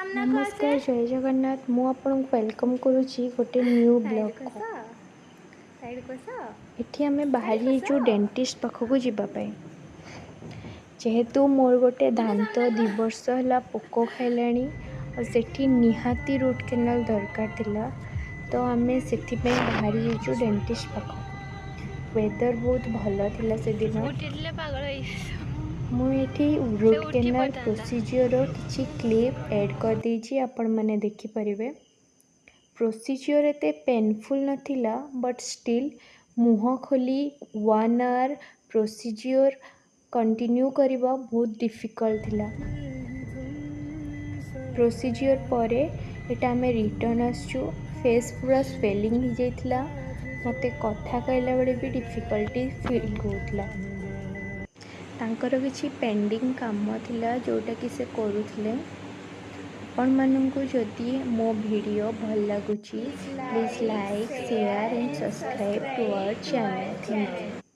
ସାମ୍ନାକୁ ଆସେ। ନମସ୍କାର, ଜୟ ଜଗନ୍ନାଥ। ମୁଁ ଆପଣଙ୍କୁ welcome କରୁଛି ଗୋଟେ ନ୍ୟୁ ସାଇଡ଼କୁ ବ୍ଲଗ୍କୁ। ଆସ, ସାଇଡ଼କୁ ଆସ, ଏଠି ଆମେ ବାହାରି ସାଇଡ଼କୁ ଆସ। ଯାଇଛୁ ଡେଣ୍ଟିଷ୍ଟ ପାଖକୁ ଯିବା ପାଇଁ, ଯେହେତୁ ମୋର ଗୋଟେ ବୁନୁ, ଦାନ୍ତ ସାମ୍ନାକୁ। 2 ବର୍ଷ ହେଲା ପୋକ ଖାଇଲାଣି ଆଉ ସେଠି ନିହାତି ରୁଟ୍ କେନାଲ୍ ଦରକାର ଥିଲା। ତ ଆମେ ସେଥିପାଇଁ ବାହାରି ଯାଇଛୁ ଡେଣ୍ଟିଷ୍ଟ ପାଖକୁ। ୱେଦର୍ ବହୁତ ଭଲ ଥିଲା ସେଦିନ। ଉଠିଥିଲେ ପାଗଳ ହେଇଯିବ। ମୁଁ ଏଠି ସେ ରୁଟ୍ ଉଠି କେନାଲ୍ ପଡ଼ିଥାନ୍ତା। ପ୍ରୋସିଜିଓର କିଛି କ୍ଲିପ୍ ଏଡ଼୍ କରିଦେଇଛି, ଆପଣମାନେ ଦେଖିପାରିବେ। ପ୍ରୋସିଜିଓର ଏତେ ପେନଫୁଲ୍ ନଥିଲା, ବଟ୍ ଷ୍ଟିଲ୍ ମୁହଁ ଖୋଲି ୱାନ୍ ଆୱାର ପ୍ରୋସିଜିଓର କଣ୍ଟିନ୍ୟୁ କରିବା ବହୁତ ଡିଫିକଲ୍ଟ ଥିଲା। ପ୍ରୋସିଜିଓର ପରେ ଏଇଟା ଆମେ ରିଟର୍ନ ଆସିଛୁ। ଫେସ୍ ପୁରା ସ୍ୱେଲିଂ ହେଇଯାଇଥିଲା। ମୋତେ କଥା କହିଲା ବେଳେ ବି ଡିଫିକଲ୍ଟି ଫିଲ୍ ହେଉଥିଲା। ତାଙ୍କର କିଛି ପେଣ୍ଡିଂ କାମ ଥିଲା, ଯେଉଁଟାକି ସେ କରୁଥିଲେ। ଆପଣମାନଙ୍କୁ ଯଦି ମୋ ଭିଡ଼ିଓ ଭଲ ଲାଗୁଛି, please please like, like, share share and and subscribe to subscribe our to channel. our thank you. channel.